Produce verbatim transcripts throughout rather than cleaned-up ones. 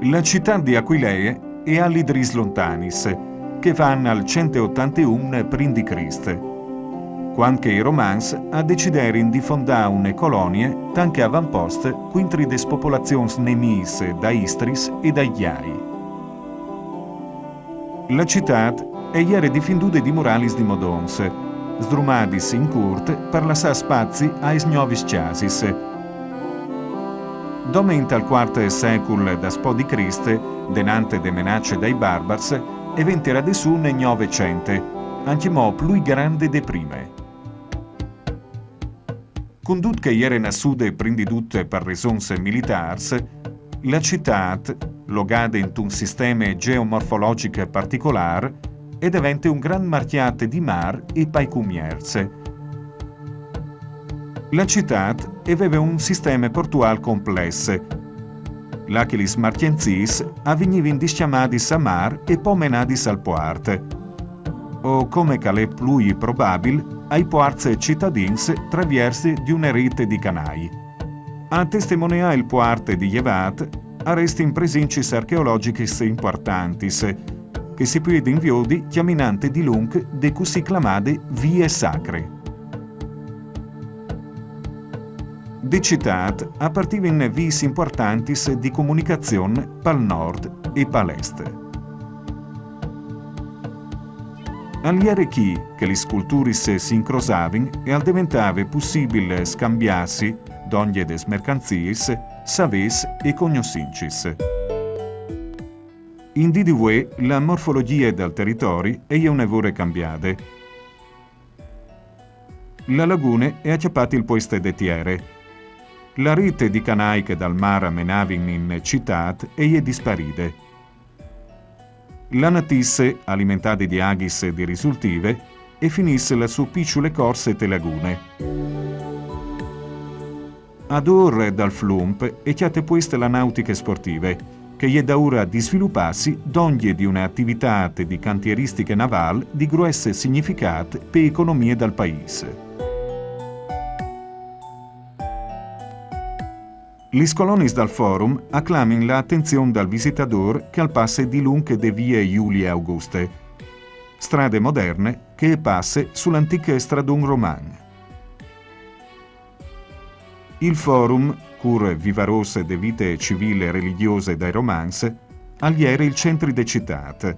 La citât di Aquilee e à lidrîs lontanis, che a van al cent e otanteun prin di Crist, cuant che i Romans a deciderin di fondâ une colonie tant che avampost cuintri des popolazions nemîs dai Istris e dai Gjai. La citât e jere difindude di muralis di modons, sdrumadis in curt par lassâ spazi aes gnovis cjasis. Dome intal cuart secul daspò di Crist, denant de menace dai barbars, e ventira dessù une gnove cente, ancjemò plui grande de prime. Cun dut che e jere nassude prin di dut par resons militârs, la citât, logade intun sisteme gjeomorfologjich particolâr, e devente un grant marcjât di mâr e pai cumierç. La citât e veve un sisteme portuâl complès, là che lis marcjanziis a vignivin discjamadis a mâr e po menadis al puart, o, come che al è plui probabil, ai puarts citadins traviers di une rete di canâi. A testemoneâ il puart di Jevât a restin presincis archeologjichis impuartantis, che si puedin viodi cjaminant dilunc de cussì clamade vie sacre. De citât a partivin viis impuartantis di comunicazion pal nord e pal est. Al jere chi che lis culturis si incrosavin e al deventave pussibil scambiâsi, dongje des mercanziis, savês e cognossincis. In dì di vuê la morfologjie dal teritori e je une vore cambiade. La lagune e à cjapât il puest de tiere. La rete di canâi che dal mâr a menavin in citât e je disparide. La Natisse, alimentade di aghis di risultive, e finìs la sô piçule corse te lagune. Adôr dal flum e cjate puest la nautiche sportive, che e je daûr a disvilupâsi dongje di une ativitât di cantieristiche navâl di grues significât pe economie dal paîs. Lis colonis dal Forum a clamin la atenzion dal visitadôr che al passe dilunc de vie Julie Auguste, strade moderne che e passe sul antîc stradon roman. Il Forum, cûr vivarôs de vite civile e religjose dai Romans, al jere il centri de citât.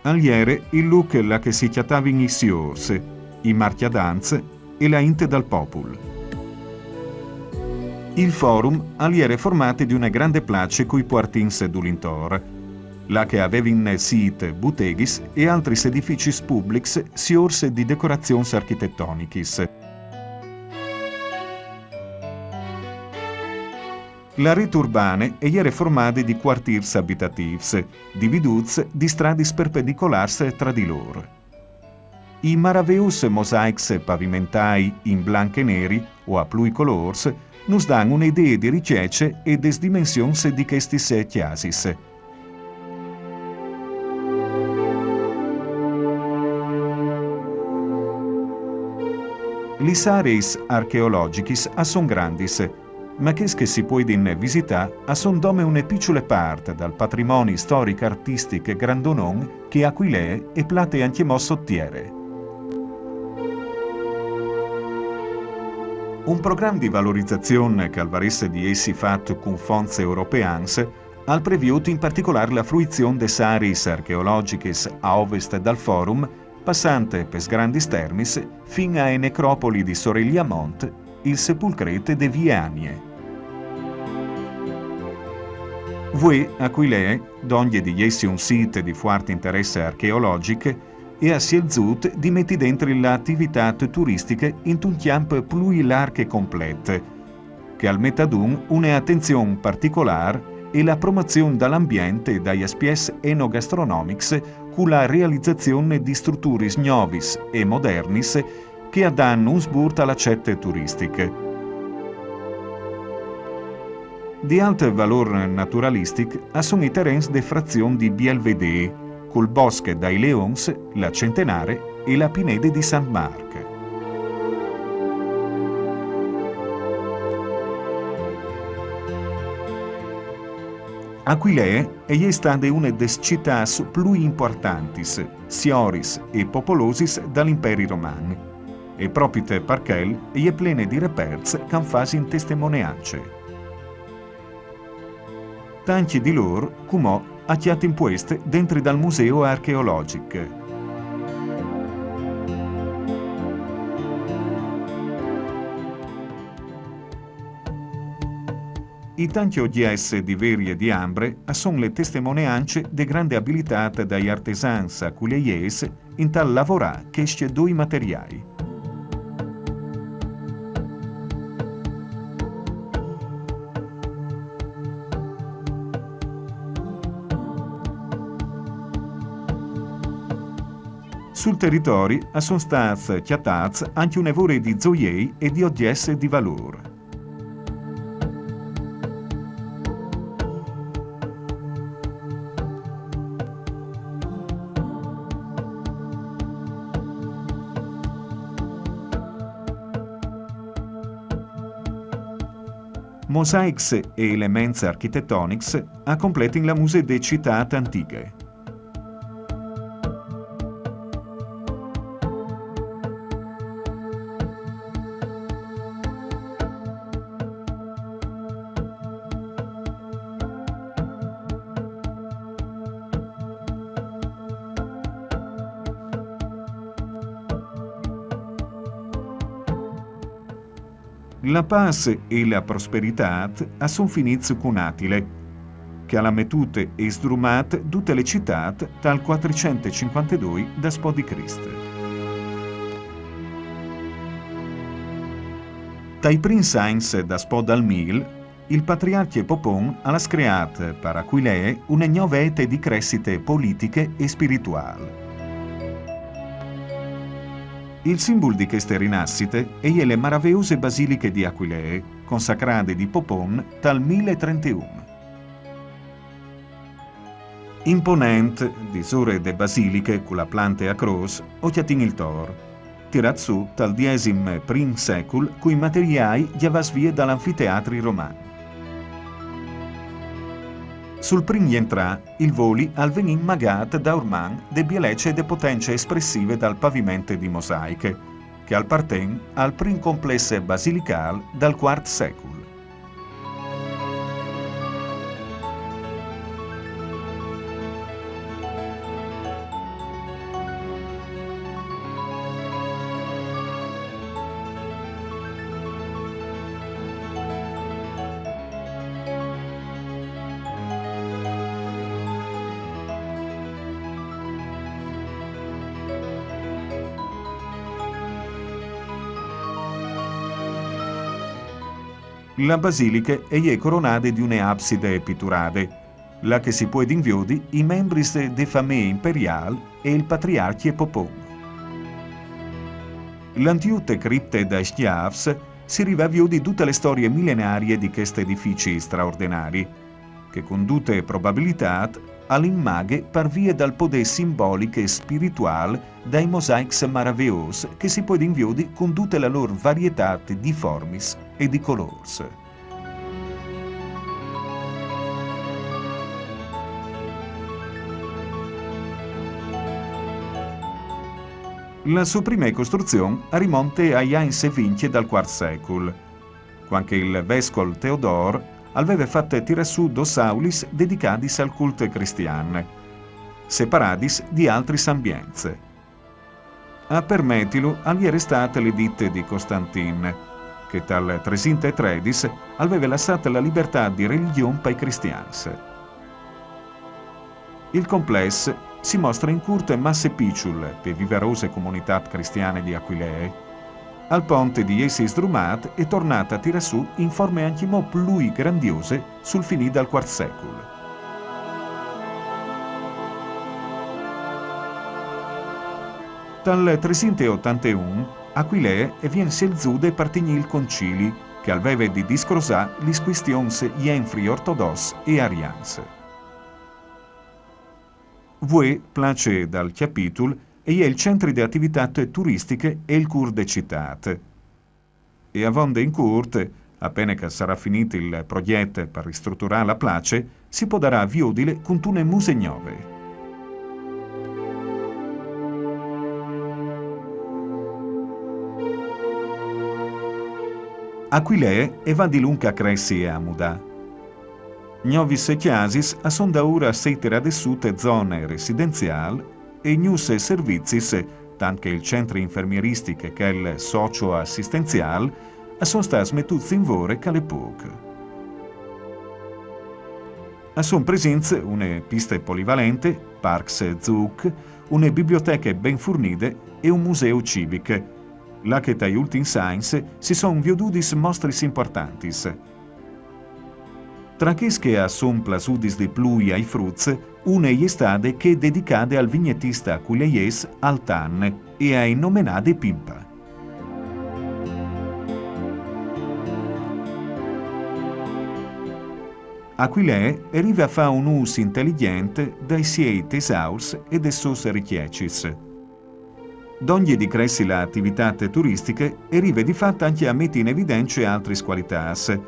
Al jere il lûc là che si cjatavin i siôrs, i marcjadants e la int dal popul. Il Forum al jere formât di une grande place cui puartins dulintor, là che a vevin sît buteghis e altris edificis publics siôrs di decorazions architetonichis. La rete urbane e jere formade di cuartîrs abitatîfs, dividûts di stradis perpendicolârs tra di lôr. I maraveôs mosaics pavimentâi in blanc e neri o a plui colôrs nus dan une idee di ricjece e des dimensions di chestis cjasis. Lis areis archeologjichis a son grandis, ma chês che si puedin visitâ a son dome une piçule part dal patrimoni storic-artistic grandonon che Aquilee e plate ancjemò sot tiere. Un program di valorizazion che al varès di jessi fat cun fonts europeans al previôt in particolâr la fruizion des areis archeologjichis a ovest dal Forum, passant pes grandis termis fin ae necropoli di Soreliamont, il sepulcret de vie Anie. Vuê Aquilee, dongje di jessi un sît di fuart interès archeologjic, e à sielzût di meti dentri la ativitât turistiche intun cjamp plui larc e complet, che al met adun une atenzion particolâr e la promozion dal ambient e dai aspiets enogastronomics cu la realizazion di struturis gnovis e modernis che a dan un sburt al acet turistic. Di alt valôr naturalistic a son i terens de frazion di Bielvedê, cul bosc dai Leons, la Centenare e la Pinede di Sant Marc. Aquilee e je stade une des citâts plui impuartantis, sioris e popolosis dal Imperi Roman, e propit par chel e je plene di reperts che a 'nt fasin testemoneance. Tancj di lôr, cumò, a cjatin puest dentri dal Museu Archeologjic. I tancj ogjets di veri e di ambre a son le testemoneance de grande abilitât dai artesans aquileiês intal lavorâ chescj doi materiâi. Sul teritori a son stâts cjatâts ancje une vore di zoiei e di ogjets di valôr. Mosaics e elements architetonics a completin la muse de citât antighe. La pâs e la prosperitât a son finîts cun Atile, che al à metût e sdrumât dute le citât tal cuatricent e cincuantedoi daspò di Crist. Tai prins agns daspò dal mil, il patriarcje Popon al à screât par Aquilee une gnove ete di cressite politiche e spirituâl. Il simbul di cheste rinassite e je le maraveose basiliche di Aquilee, consacrade di Popon tal mil e trenteun. Imponent, disore de basiliche cu la plante a crôs, o cjatìn il tor, tirât sù tal diesim prin secul cui materiâi gjavâts vie dal anfiteatri roman. Sul prin jentrâ, il voli al ven inmagât daurman de bielece e de potence espressive dal paviment di mosaiche, che al parten al prin complès basilicâl dal cuart secul. La basiliche e je coronade di une abside piturade, là che si puedin viodi i membris de famee imperiâl e il patriarcje Popon. L'antiute cripte dai scjâfs si rive a viodi dute le storie milenarie di chest edifici straordenari, che cun dute probabilitât al inmaghe par vie dal podê simbolich e spirituâl dai mosaics maraveôs che si puedin viodi cun dute la lôr varietât di formis e di colôrs. La sô prime costruzion e rimonte ai agns vincj dal cuart secul, cuant che il vescul Teodor al veve fat tirâ sù dôs aulis dedicadis al cult cristian, separadis di altris ambients. A permetilu al jere stât l'edit di Costantin, che tal tresinte e tredis al veve lassât la libertât di religjon pai cristians. Il complès si mostre in curt masse piçul pe vivarose comunitât cristiane di Aquilee, al pont di jessi sdrumât e tornât a tirâ sù in forme ancjemò plui grandiose sul finî dal cuart secul. Tal tresinte e otanteun, Aquilee e vien sielzude par tignî il concili, che al veve di discrosâ lis cuistions jenfri ortodots e arians. Vuê, place dal cjapitul, e je il centri de ativitât turistiche e il cûr de citât. E avonde in curt, Apene che al sarà finît il progjet par ristruturâ la place, si podarà viodile cuntune muse gnove. Aquilee e va di lunc a cressi e a mudâ. Gnovis cjasis a son daûr a sei tirâ dessù te zone residenziâl e gnûfs servizis, tant che il centri infermieristic e chel socio-assistenziâl, a son stâts metûts in vore ca l'epôc. A son presints une piste polivalente, parcs zûc, une biblioteche ben furnide e un museu civic, là che tai ultins agns si son viodudis mostris impuartantis. Tra chês che a son plasudis di plui ai fruts, une e je stade chê dedicade al vignetist aquileiês Altan e a innomenade Pimpa. Aquilee e rive a fâ un ûs inteligjent dai siei tesaurs e des sôs ricjecis. Dongje di cressi la ativitât turistiche e rive di fat ancje a meti in evidence altris cualitâts,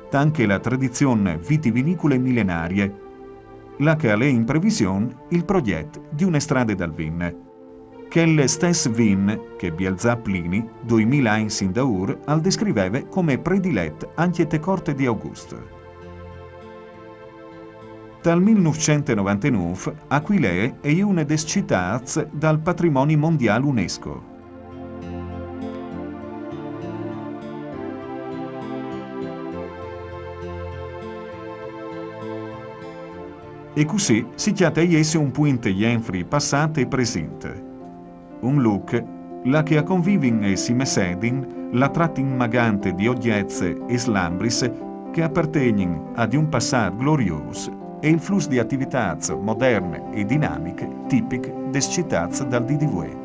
tant che la tradizion vitivinicule milenarie, là che al è in prevision il progjet di une strade dal vin. Chel stes vin che biel zâ Plini, doi mil agns indaûr, al descriveve come predilet ancje te corte di August. Tal mil nûfcent e novantenûf, Aquilee e je une des citâts dal patrimoni mondiâl UNESCO. E cussì si cjate a jessi un puint jenfri passât e presint. Un lûc là che a convivin e si messedin la trat inmagante di ogjets e slambris che a apartegnin a di un passât gloriôs e il flus di ativitâts moderne e dinamiche tipic des citâts dal dì di vuê.